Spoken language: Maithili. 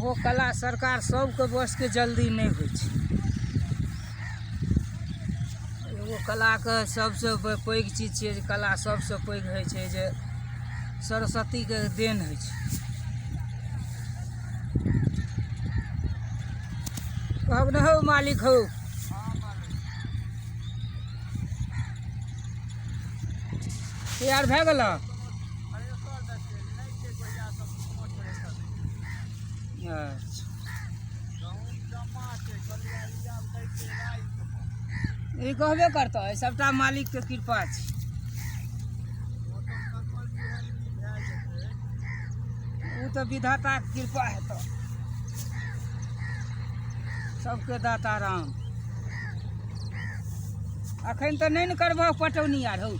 ओहो कला सरकार सबके बसके जल्दी नहि होइ छै। एगो कलाके सबसँ पैघ चीज छियै जे कला सबसँ पैघ होइ छै जे सरस्वतीके देन होइ छै। कहब ने हौ मालिक हौ। तैयार भए गेल? अच्छा, ई कहबे करतऽ, ई सबटा मालिकके कृपा छै। ओ तऽ विधाताके कृपा हेतऽ, सबके दाता राम। अखन तऽ नहि ने करबह पटौनी आर हौ।